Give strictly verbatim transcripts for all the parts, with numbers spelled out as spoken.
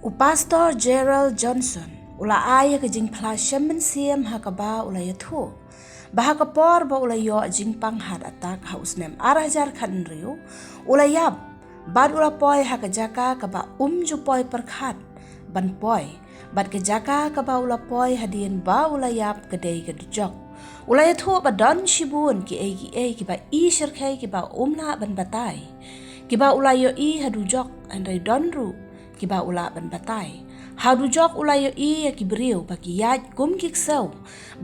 U Pastor Gerald Johnson u la ai ïa ka jingphla shem mynsiem ha kaba u la ïathuh ba ha ka por ba u la ïoh jingpang heart attack ha u snem ar hajar khathynriew, u la ïap bad u la poi ha ka jaka kaba um ju poi pyrkhat ban poi, bad ka jaka kaba u la poi hadien ba u la ïap ka dei ka dujok. U la ïathuh ba don shibun kiei kiei kiba i shyrkhei kiba um lah ban batai, kiba u la ïohi ha dujok, hynrei don ruh kiba u lah ban batai. Ha dujok u la ïohi ïa ki briew ba ki ïaid kum ki ksew,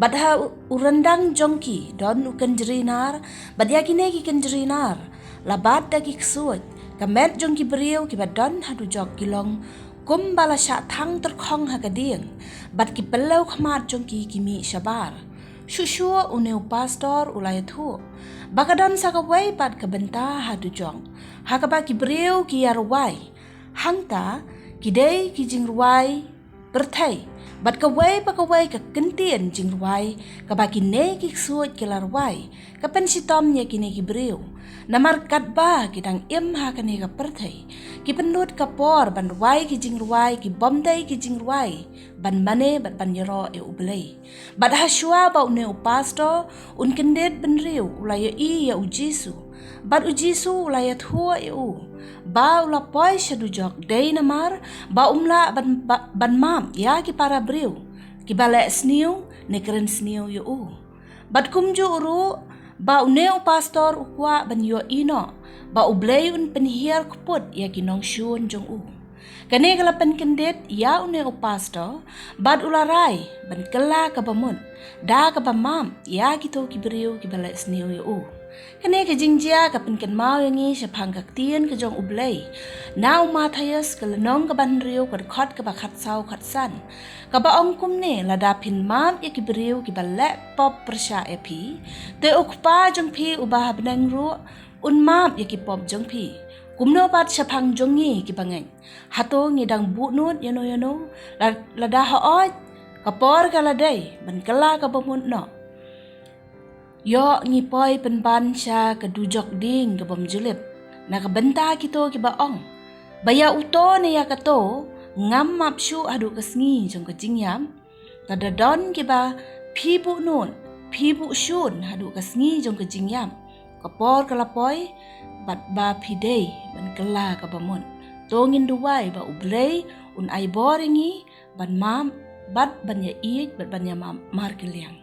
bad ha u ryndang jong ki don u kynjri nar, bad ïa kine ki kynjri nar la bat da ki ksuid. Ka met jong ki briew kiba don ha dujok ki long kum ba la shah thang tyrkhong ha ka dieng, bad ki pyllew khmat jong ki ki mih shabar. Shuh shuh une u pastor u la ïathuh ba ka don sa kawei pat ka bynta ha dujok ha kaba ki briew ki ïarwai. Hangta ki dei ki jingrwai pyrthei, bad kawei pa kawei ka kyntien jingrwai kaba kine ki ksuid ki la rwai ka pynshitom ïa kine ki briew. Namar katba ki dang im ha kane ka pyrthei, ki pynlut ka por ban rwai ki jingrwai ki bym dei ki jingrwai ban mane bad ban ïaroh ïa U Blei. Bad ha shuwa ba une u pastor un kyndit bynriew u la ïohi ïa U Jisu, bad U Jisu u la ïathuh ïa u ba u la poi sha dujok dei namar ba um lah ban, ba, ban map ïa ki para briew kiba leh sniew ne kren sniew ïa u. Bad kumjuh ruh ba une u pastor u kwah ban ïohi noh ba U Blei un pynhiar kput ïa ki nongshun jong u. Kane ka la pynkyndit ïa une u pastor bad u la rai ban kylla kaba mut da kaba map ïa kito ki briew kiba leh sniew ïa u. Kane ka jingjia ka pynkynmaw ïa ngi shaphang ka ktien ka jong U Blei na u Mathaios ka lynnong kaba hynriew ka dkhot kaba khatsaw khatsan, kaba ong kumne: Lada phin map ïa ki briew kiba leh pop pyrshah ïa phi, te U Kpa jong phi uba ha bneng ruh un map ïa ki pop jong phi. Kumno pat shaphang jong ngi kiba ngeit? Hato ngi dang buhnud ïano ïano? La, lada hooid, ka por ka la dei ban kylla kaba mut noh. Ïoh ngi poi pynban sha ka dujok dieng ka bym ju lip na ka bynta kito kiba ong ba ïa uto ne ïa kato ngam map shuh haduh ka sngi jong ka jingïap. Lada don kiba phi buhnud, phi buhshun haduh ka sngi jong ka jingïap, ka por ka la poi bad ba phi dei ban kylla kaba mut. To ngin duwai ba U Blei un ai bor ïa ngi ban map bad ban ïaieit bad ban ïamap markylliang.